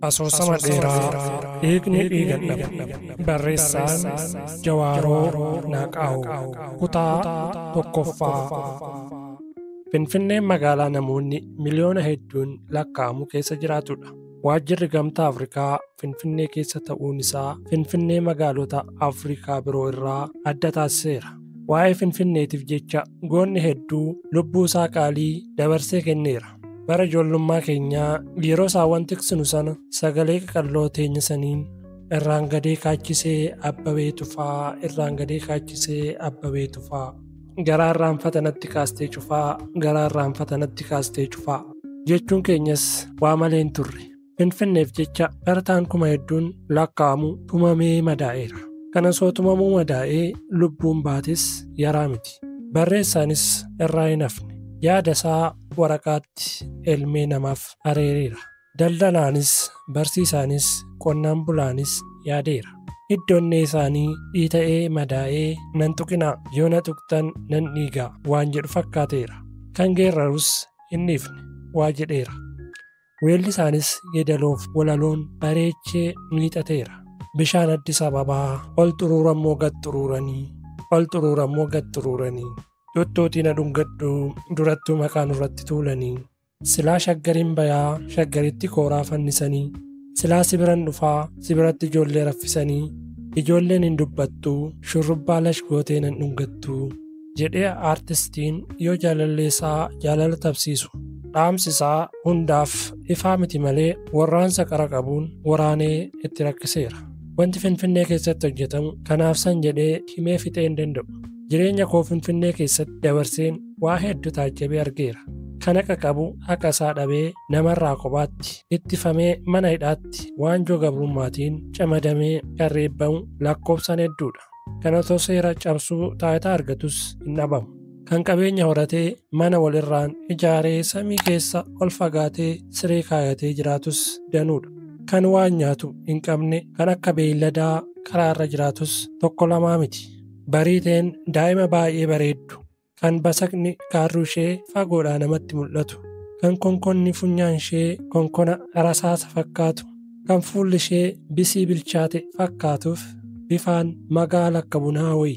Asoosama dheeraa Dhiigni Dhiigan Dhabu. Barreessaan Jawaaroo Naaqaa'oo. Kutaa tokkoffaa. Finfinneen magaalaa namoonni miliyoona hedduun lakkaa'amu keessa jiraatudha. Waajjirri Gamtaa Afrikaa Finfinnee keessa ta'uun isaa Finfinnee magaalota Afrikaa biroo irraa adda taasiseera. Waa'ee Finfinneetiif jecha goonni hedduu lubbuu isaa qaalii dabarsee kenneera. Bara ijoollummaa keenyaa yeroo saawwan tiksinu sana sagalee qaqalloo teenya saniin irraan gadee kaachisee Abbabee Tufaa, irraan gadee kaachisee Abbabee Tufaa, garaa irraanfata natti kaastee cufaa, garaa irraanfata natti kaastee cufaa jechuun keenyas waa malee hin turre. Finfinneef jecha barataan kuma hedduun lakkaa'amu tumamee madaa'eera. Kana osoo tumamuu madaa'ee lubbuun baates yaraa miti. Barreessaanis irraa hin hafne. Yaada isaa waraqaatti elmee namaaf areereera. Daldalaanis, barsiisaanis, qonnaan bulaanis yaadeera. Iddoonnee isaanii dhiita'ee madaa'ee nan tuqinaa, yoo na tuqxan nan dhiigaa waan jedhu fakkaateera. Kan geerrarus hin dhiifne waa jedheera. Weellisaanis yeedaloof walaloon bareechee miixateera. Bishaan Addis Ababaa ol xuruurammoo gad xuruuranii, ol xuruurammoo gad xuruuranii, tuttuutii na dhungadhu durattuu maqaa nurratti tuulanii, silaa shaggariin bayaa shaggaritti kooraa fannisanii, silaa sibiran dhufaa sibiratti ijoollee raffisanii, ijoolleen hin dubbattuu shurrubbaa lash gootee nan dhungattuu jedhee aartistiin yoo jaalallee isaa jaalala tabsiisu. Dhaamsi isaa hundaaf ifaa miti malee warraansa qara qabuun waraanee itti rakkiseera. Wanti Finfinnee keessatti hojjetamu kanaaf san jedhee himee fixee hin danda'u. Jireenya koo Finfinnee keessatti dabarseen waa hedduu taajjabee argeera. Kan haqa qabu haqa isaa dhabee namarraa kophaatti ittifamee mana hidhaatti waanjoo gabrummaatiin camadamee kan reebbamu lakkoofsaan hedduudha. Kan otoo seera cabsuu taayitaa argatus hin dhabamu. Kan qabeenya horatee mana walirraan ijaaree samii keessa ol fagaatee siree kaayatee jiraatus danuudha. Kan waan nyaatu hin qabne kan akka beeyladaa karaarra jiraatus tokko lamaa miti. Bariiteen daa'ima baay'ee bareeddu, kan basaqni kaarruu ishee fagoodhaa namatti mul'atu, kan konkonni funyaan ishee konkona rasaasa fakkaatu, kan fuulli ishee bisii bilchaate fakkaatuuf bifaan magaala akka bunaa wayi.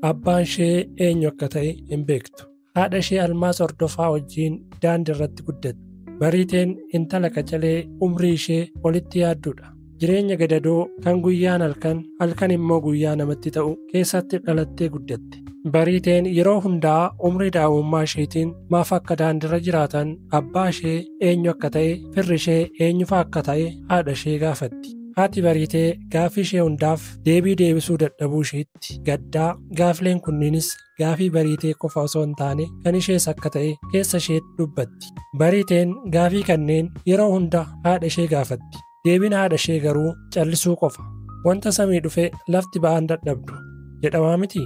Abbaan ishee eenyu akka ta'e hin beektu. Haadha ishee Almaas Hordofaa wajjin daandii irratti guddatte. Bariiteen intala qacalee umrii ishee olitti yaaddudha. Jireenya gadadoo kan guyyaan halkan, halkan immoo guyyaa namatti ta'u keessatti dhalattee guddatte. Bariiteen yeroo hundaa umrii daa'imummaa isheetiin maaf akka daandiirra jiraatan, abbaa ishee eenyu akka ta'e, firri ishee eenyufaa akka ta'e haadha ishee gaafatti. Haati Bariitee gaaffii ishee hundaaf deebii deebisuu dadhabuu isheetti gaddaa, gaafileen kunniinis gaafii Bariitee qofa osoo hin taane kan ishees akka ta'e keessa isheetti dubbatti. Bariiteen gaafii kanneen yeroo hunda haadha ishee gaafatti. Deebiin haadha ishee garuu callisuu qofa. Wanta samii dhufe lafti ba'aan dadhabdu jedhamaa miti.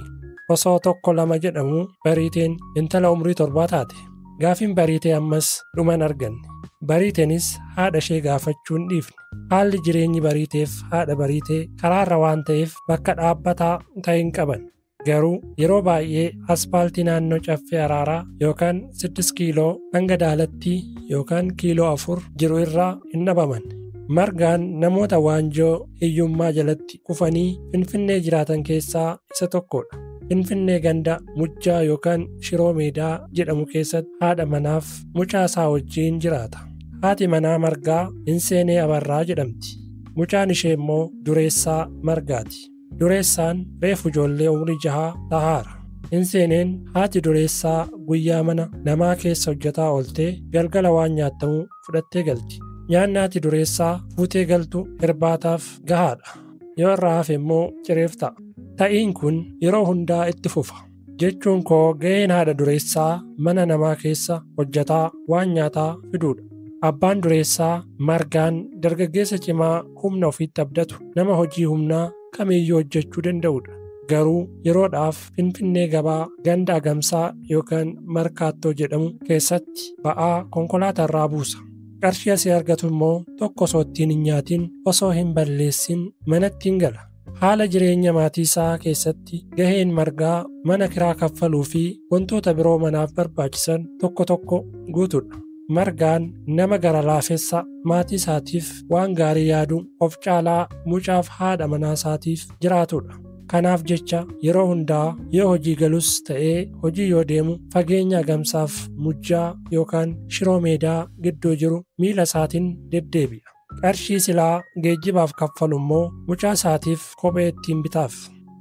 Osoo tokko lama jedhamu Bariiteen intala umrii 7 taate. Gaafiin Bariitee ammas dhuma hin arganne. Bariiteenis haadha ishee gaafachuu hin dhiifne. Haalli jireenyi Bariiteef haadha Bariitee karaarra waan ta'eef bakka dhaabbataa ta'e hin qaban. Garuu yeroo baay'ee aspaaltii naannoo Caffee Araaraa yookaan 6 kiiloo hanga Daalattii yookaan kiiloo 4 jiru irraa hin dhabaman. Margaan namoota waanjoo hiyyummaa jalatti kufanii Finfinnee jiraatan keessaa isa tokkodha. Finfinnee ganda Mujjaa yookaan Shiroo Meedaa jedhamu keessatti haadha manaaf mucaa isaa wajjin jiraata. Haati manaa Margaa Hinseenee Abarraa jedhamti. Mucaan ishee immoo Dureessaa Margaati. Dureessaan reefu ijoollee umrii 6 tahaara. Hinseeneen haati Dureessaa guyyaa mana namaa keessa hojjetaa ooltee galgala waan nyaattamu fudhattee galti. Nyaanni haati Dureessaa fuutee galtu irbaataaf gahaadha. Yoo irraa hafe immoo cireef ta'a. Ta'iin kun yeroo hundaa itti fufa. Jechuun koo ga'een haadha Dureessaa mana namaa keessa hojjetaa waan nyaataa fiduudha. Abbaan Dureessaa Margaan dargaggeessa cimaa humna ofiitti abdatu, nama hojii humnaa kamiyyuu hojjechuu danda'udha. Garuu yeroodhaaf Finfinnee gabaa ganda Agamsaa yookaan Markaattoo jedhamu keessatti ba'aa konkolaataa irraa buusa. Qarshii asii argatu immoo tokko osoo ittiin hin nyaatin, osoo hin balleessin manatti hin gala. Haala jireenya maatii isaa keessatti gaheen Margaa mana kiraa kaffaluu fi wantoota biroo manaaf barbaachisan tokko tokko guutuudha. Margaan nama gara laafessa maatii isaatiif waan gaarii yaadu of caalaa mucaaf haadha manaa isaatiif jiraatudha. Kanaaf jecha yeroo hundaa yoo hojii galus ta'ee hojii yoo deemu fageenya Agamsaaf Mujjaa yookaan Shiroo Meedaa gidduu jiru miila isaatiin deddeebi'a. Qarshii silaa geejjibaaf kaffalu immoo mucaa isaatiif kophee ittiin bitaaf.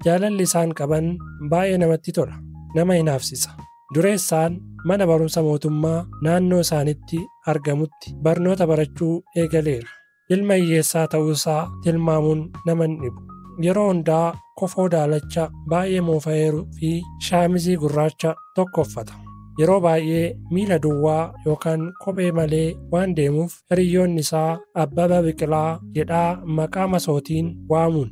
Jaalalli isaan qaban baay'ee namatti tola. Nama hinaafsisa. Dureessaan mana barumsa mootummaa naannoo isaanitti argamutti barnoota barachuu eegaleera. Ilma hiyyeessaa ta'uusaa tilmaamuun nama hin dhibu. Yeroo hundaa kofoo daalacha baay'ee moofa'eeru fi shaamizii gurraacha tokko uffata. Yeroo baay'ee miila duwwaa yookaan kophee malee waan deemuuf hiriyyoonni isaa Abbabaa Biqilaa jedhaa maqaa masootiin waamuun.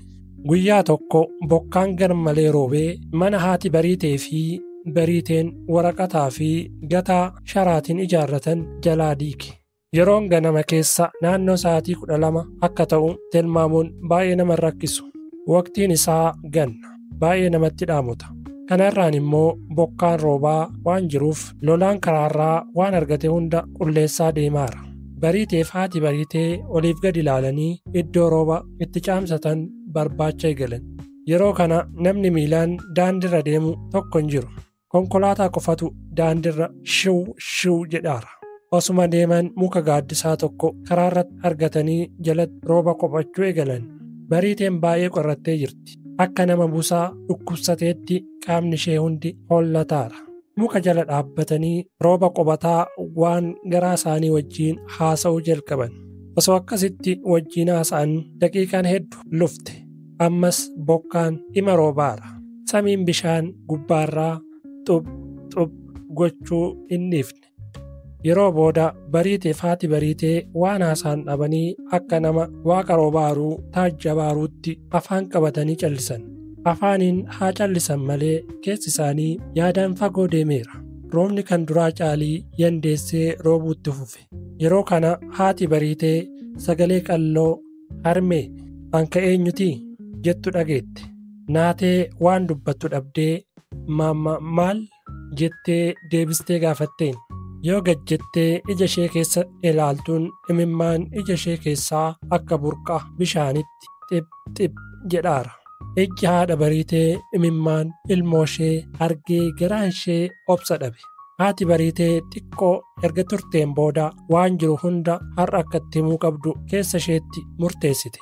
Guyyaa tokko bokkaan garmalee roobee mana haati Bariitee fi Bariiteen waraqataa fi gataa sharaatiin ijaarratan jalaa diige. Yeroon ganama keessa naannoo sa'aatii 12 akka ta'u tilmaamuun baay'ee nama rakkisu. Waqtiin isaa ganna. Baay'ee namatti dhaamota. Kanarraan immoo bokkaan roobaa waan jiruuf lolaan karaarraa waan argate hunda qulleessaa deemaara. Bariiteef haati Bariitee oliif gad ilaalanii iddoo rooba itti caamsatan barbaacha eegalan. Yeroo kana namni miilaan daandirra deemu tokko hin jiru. Konkolaataa qofatu daandirra shiw shiw jedhaara. Osuma deeman muka gaaddisaa tokko karaarratti argatanii jalatti rooba qophachuu eegalan. Bariiteen baay'ee qorrattee jirti. Akka nama busaa dhukkubsateetti qaamni ishee hundi hollataara. Muka jala dhaabbatanii rooba qobataa waan garaa isaanii wajjiin haasa'uu jalqaban. Osoo akkasitti wajjiin haasa'an daqiiqaan hedduu lufte. Ammas bokkaan dhima roobaara. Samiin bishaan gubbaarraa xub xub gochuu hin dhiifne. Yeroo booda Bariiteef haati Bariitee waan haasa'an dhabanii akka nama waaqa roobaaruu taajjabaaruutti afaan qabatanii callisan. Afaaniin haa callisan malee keessi isaanii yaadaan fagoo deemeera. Roobni kan duraa caalii yandeessee roobuutti fufe. Yeroo kana haati Bariitee sagalee qalloo harmee anka eenyutii jettu dhageette. Naatee waan dubbattu dhabdee maal jettee deebistee gaafatteen. Yoo gad jettee ija ishee keessa ilaaltuun imimmaan ija ishee keessaa akka burqa bishaanitti xib xib jedhaara. Ijji haadha Bariitee imimmaan ilmoo ishee argee garaan ishee obsa dhabe. Haati Bariitee xiqqoo erga turteen booda waan jiru hunda har'a akka itti himuu qabdu keessa isheetti murteessite.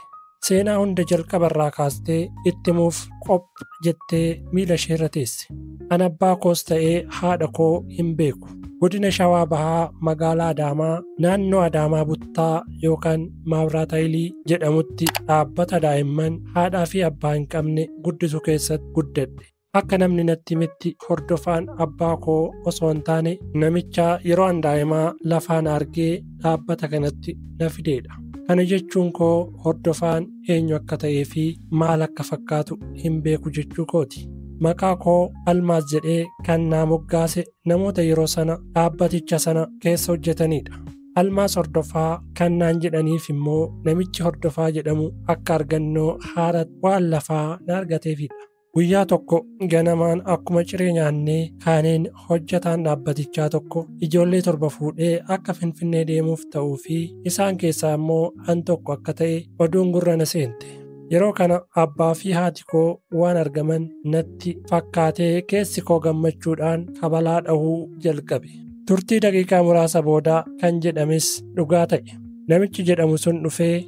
Seenaa hunda jalqabarraa kaastee itti himuuf qoph jettee miila isheerra teesse. An abbaa koos ta'ee haadha koo hin beeku. Godina Shawaa Bahaa magaalaa Adaamaa naannoo Adaamaa Buttaa yookaan Maabiraataayilii jedhamutti dhaabbata daa'imman haadhaa fi abbaa hin qabne guddisu keessatti guddadhe. Akka namni natti himetti hordofaan abbaa koo osoo hin taane namicha yeroo an daa'imaa lafaan argee dhaabbata kanatti na fideedha. Kana jechuun koo hordofaan eenyu akka ta'ee fi maal akka fakkaatu hin beeku jechuu kooti. Maqaa koo Almaaz jedhee kan naa moggaase namoota yeroo sana dhaabbaticha sana keessa hojjetanidha. Almaaz hordofaa kan naan jedhaniif immoo namichi hordofaa jedhamu akka argannoo haara waan lafaa na argateefidha. Guyyaa tokko ganamaan akkuma ciree nyaannee kaaneen hojjetaan dhaabbatichaa tokko ijoollee 7 fuudhee akka Finfinnee deemuuf ta'uu fi isaan keessaa immoo an tokko akka ta'e oduun gurra na seente. Yeroo kana abbaa fi haati koo waan argaman natti fakkaatee keessi koo gammachuudhaan kabalaa dhahuu jalqabe. Turtii daqiiqaa muraasa booda kan jedhames dhugaa ta'e. Namichi jedhamu sun dhufee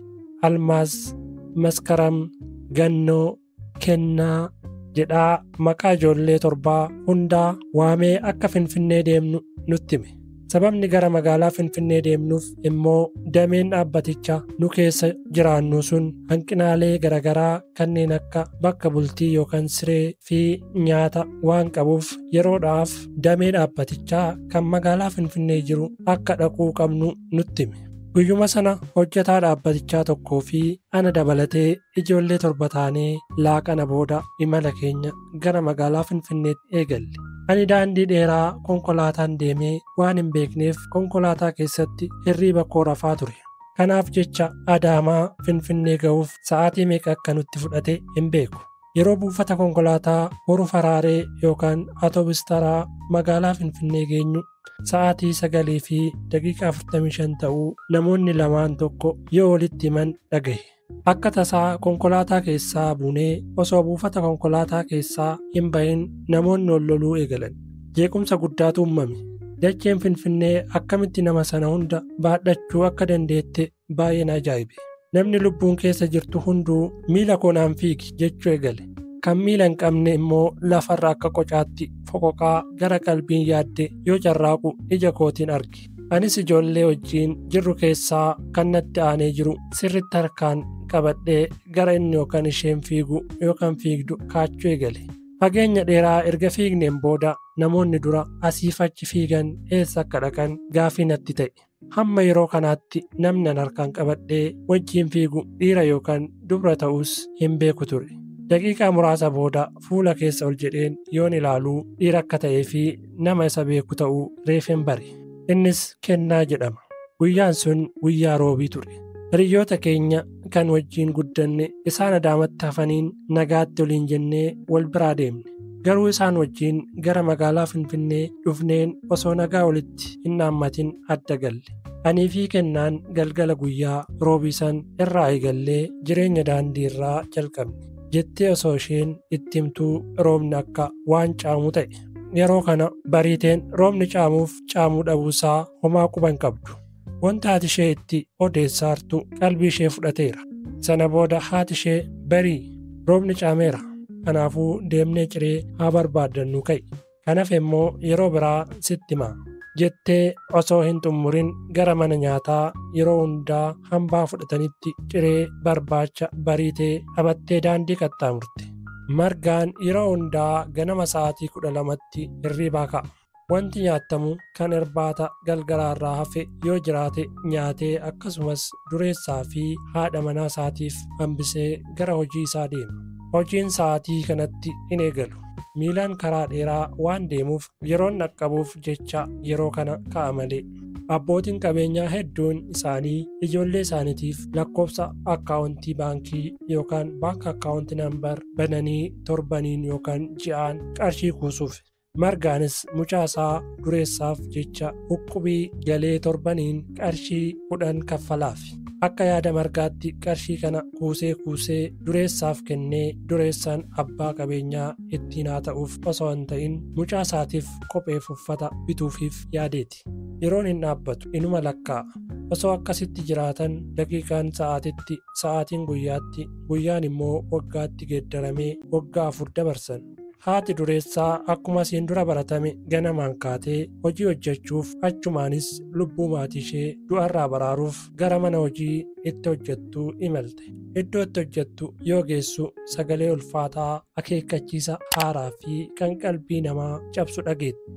Almaaz, Maskaram, Gannoo, Kennaa jedhaa maqaa ijoollee 7 hundaa waamee akka Finfinnee deemnu nutti hime. Sababni gara magaalaa Finfinnee deemnuuf immoo dameen dhaabbaticha nu keessa jiraannu sun hanqinaalee garaagaraa kanneen akka bakka bultii yookaan siree fi nyaata waan qabuuf yeroodhaaf damee dhaabbatichaa kan magaalaa Finfinnee jiru akka dhaquu qabnu nutti hime. Guyyuma sana hojjetaa dhaabbatichaa tokkoo fi ana dabalatee ijoollee 7 taanee laaqana booda imala keenya gara magaalaa Finfinneetti eegalle. Ani daandii dheeraa konkolaataan deemee waan hin beekneef konkolaataa keessatti hirriiba koo rafaa ture. Kanaaf jecha Adaamaa Finfinnee ga'uuf sa'aatii meeqa akka nutti fudhate hin beeku. Yeroo buufata konkolaataa Boru Faraaree yookaan Atoobis Taraa magaalaa Finfinnee geenyu sa'aatii 9:45 ta'uu namoonni lamaan tokko yoo walitti himan dhagahe. Akka tasaa konkolaataa keessaa buunee osoo buufata konkolaataa keessaa hin bahin namoonni wal loluu eegalan. Jeequmsa guddaatu uumame. Dacheen Finfinnee akkamitti nama sana hunda baadhachuu akka dandeette baay'ee na ajaa'ibe. Namni lubbuun keessa jirtu hunduu miila koo naan fiigi jechuu eegale. Kan miila hin qabne immoo lafarra akka qocaatti foqoqaa gara qalbiin yaadde yoo carraaqu ija kootiin arge. Anis ijoollee wajjin jirru keessaa kan natti aanee jiru sirritti harkaan qabadhee gara inni yookaan isheen fiigu yookaan fiigdu kaachuu eegale. Fageenya dheeraa erga fiigneen booda namoonni dura asiif achi fiigan eessa akka dhaqan gaafii natti ta'e. Hamma yeroo kanaatti namni an harkaan qabadhee wajjin fiigu dhiira yookaan dubra ta'us hin beeku ture. Daqiiqaa muraasa booda fuula keessa ol jedheen yoon ilaaluu dhiira akka ta'ee fi nama isa beeku ta'uu reefeen bare. Innis Kennaa jedhama. Guyyaan sun guyyaa roobii ture. Hiriyoota keenya kan wajjin guddanne isaan Adaamatti hafaniin nagaatti waliin jennee wal biraa deemne. Garuu isaan wajjin gara magaalaa Finfinnee dhufneen osoo nagaa walitti hin dhaammatin adda galle. Anii fi Kennaan galgala guyyaa roobii san irraa eegallee jireenya daandii irraa jalqabne. Jettee osoo isheen itti himtuu roobni akka waan caamu ta'e. Yeroo kana bariiteen roobni caamuuf caamuu dhabuusaa homaa quba hin qabdu. Wanta haati ishee itti odeessaartu qalbii ishee fudhateera. Sana booda haati ishee barii roobni caameera. Kanaafuu deemnee ciree haa barbaaddannu ka'i. Kanaaf immoo yeroo biraa sitti himaa. Jettee osoo hin xumurin gara mana nyaataa yeroo hundaa hambaa fudhatanitti ciree barbaacha bariitee qabattee daandii qaxxaamurte. Margaan yeroo hundaa ganama sa'aatii 12tti hirribaa ka'a. Wanti nyaatamu kan irbaata galgalaarraa hafe yoo jiraate nyaatee akkasumas dureessaa fi haadha manaa isaatiif hambisee gara hojii isaa deema. Hojiin sa'aatii kanatti hin eegalu. Miilaan karaa dheeraa waan deemuuf yeroon dhaqqabuuf jecha yeroo kana ka'a malee. Abbootiin qabeenyaa hedduun isaanii ijoollee isaaniitiif lakkoofsa akkaawuntii baankii yookaan bank account number bananii torbaniin yookaan ji'aan qarshii kuusuuf. Margaanis mucaa isaa dureessaaf jecha huqqubii galee torbaniin qarshii 10 kaffalaaf. Akka yaada Margaatti qarshii kana kuusee kuusee dureessaaf kennee dureessaan abbaa qabeenyaa ittiin haa ta'uuf osoo hin ta'in mucaa isaatiif kopheef uffata bituufiif yaadeeti. Yeroon hin dhaabbatu inuma lakkaa'a. Osoo akkasitti jiraatan daqiiqaan sa'aatitti, sa'aatiin guyyaatti, guyyaan immoo waggaatti geeddaramee waggaa 4 dabarsan. Haati dureessaa akkuma isiin dura baratame ganamaan kaatee hojii hojjechuuf achumaanis lubbuu maatii ishee du'arraa baraaruuf gara mana hojii itti hojjettu imalte. Iddoo itti hojjettu yoo geessu sagalee ulfaataa akeekkachiisa haaraa fi kan qalbii namaa cabsu dhageetti.